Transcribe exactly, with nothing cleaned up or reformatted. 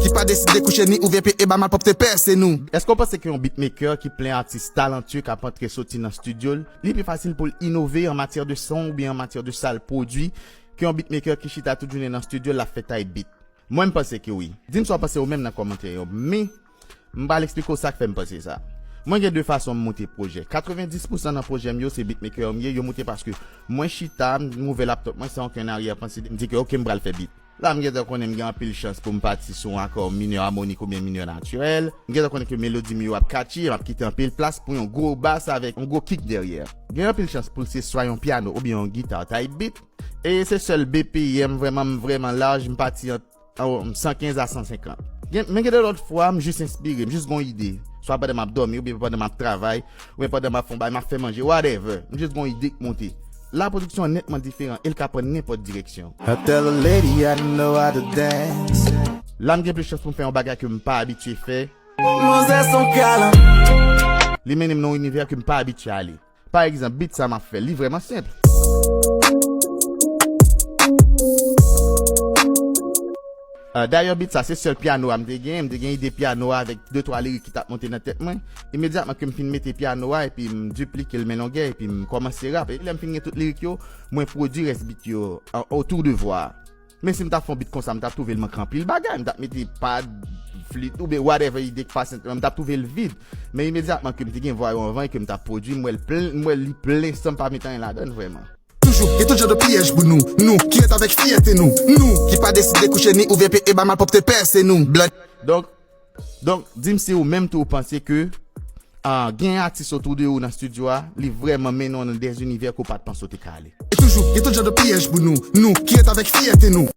Ki pa deside kouche ni ouvè pye e ba malpwòpte pèse nou. Èske w panse ke yon beatmaker ki plen atis talantye k ap antre soti nan estidyo l, li pi fasil pou l inove an matyè de son oubyen an matyè de sa l pwodui ke yon beatmaker ki chita tout jounen nan estidyo l ap fè tay beat? Mwen, m panse ke wi. Di m sa w panse ou menm nan kòmantè yo. Men, m pral eksplike w sa k fè m panse sa. Mwen gen de fason m moute pwojè. Katrevenndis pousan nan pwojè m yo, se beatmaker yo m ye. Yo moute paske mwen chita, m ouvè laptop mwen san okenn aryè panse. M di ke, oke, m pral fè beat. La, m gentan konnen m gen anpil chans pou m pati sou yon akò minè amonik oubyen minè natirèl. M gentan konnen ke melodi m yo ap catchy, m ap kite anpil plas pou yon gwo bas avèk yon gwo kick dèyè. Gen anpil chans pou l se swa yon pyano oubyen yon gita type beat. E se sèl B P M vrèman, m vrèman laj, m pati ant, ant san kenz a san senkant. Gen, men gen de lòt fwa, m jis enspire, m jis gon ide. Swa pandan m ap dòmi, oubyen pandan m ap travay, oubyen pandan m ap fè yon bagay, m ap fè manje, whatever. M jis gon ide k monte. La pwodiksyon an nètman diferan e l ka pran nenpòt direksyon. I tell a lady I know how to dance. La, m gen plis chans pou m fè yon bagay ke m pa abitye fè. Manzè son kalan. Li mennen m nan yon inivè ke m pa abitye ale. Pa egzanp, beat sa m ap fè, li vrèman senp. Ah, dayè, beat sa, se sèl pyano a m te gen. M te gen ide pyano a avèk de twa lirik ki t ap monte nan tèt mwen. Imedyatman ke m fin mete pyano a epi m diplike l men longè epi m kòmanse rap. E lè m fin gen tout lirik yo, mwen pwodui rès beat yo an, otou de vwa a. Men si m t ap fè yon beat konsa, m t ap twouve l manke anpil bagay. M t ap mete pad, flit, oubyen whatever ide k pase ant yo, m t ap twouve l vid. Men imedyatman ke m te gen vwa yo anvan e ke m t ap pwodui, m wè l plen, m wè li plen san m pa met anyen ladan l vrèman. Toujou gen tout jan de pyèj pou nou. Nou ki ret avèk fyète nou. Nou ki pa deside kouche ni ouvè pye e ba malpwòpte pèse nou. Blood. Donk, donk, di m si ou menm tou ou panse ke ah, gen atis otou de ou nan estidyo a, li vrèman mennen w nan de zinivè ke w pa t panse w te ka ale. E toujou gen tout jan de pyèj pou nou. Nou ki ret avèk fyète nou.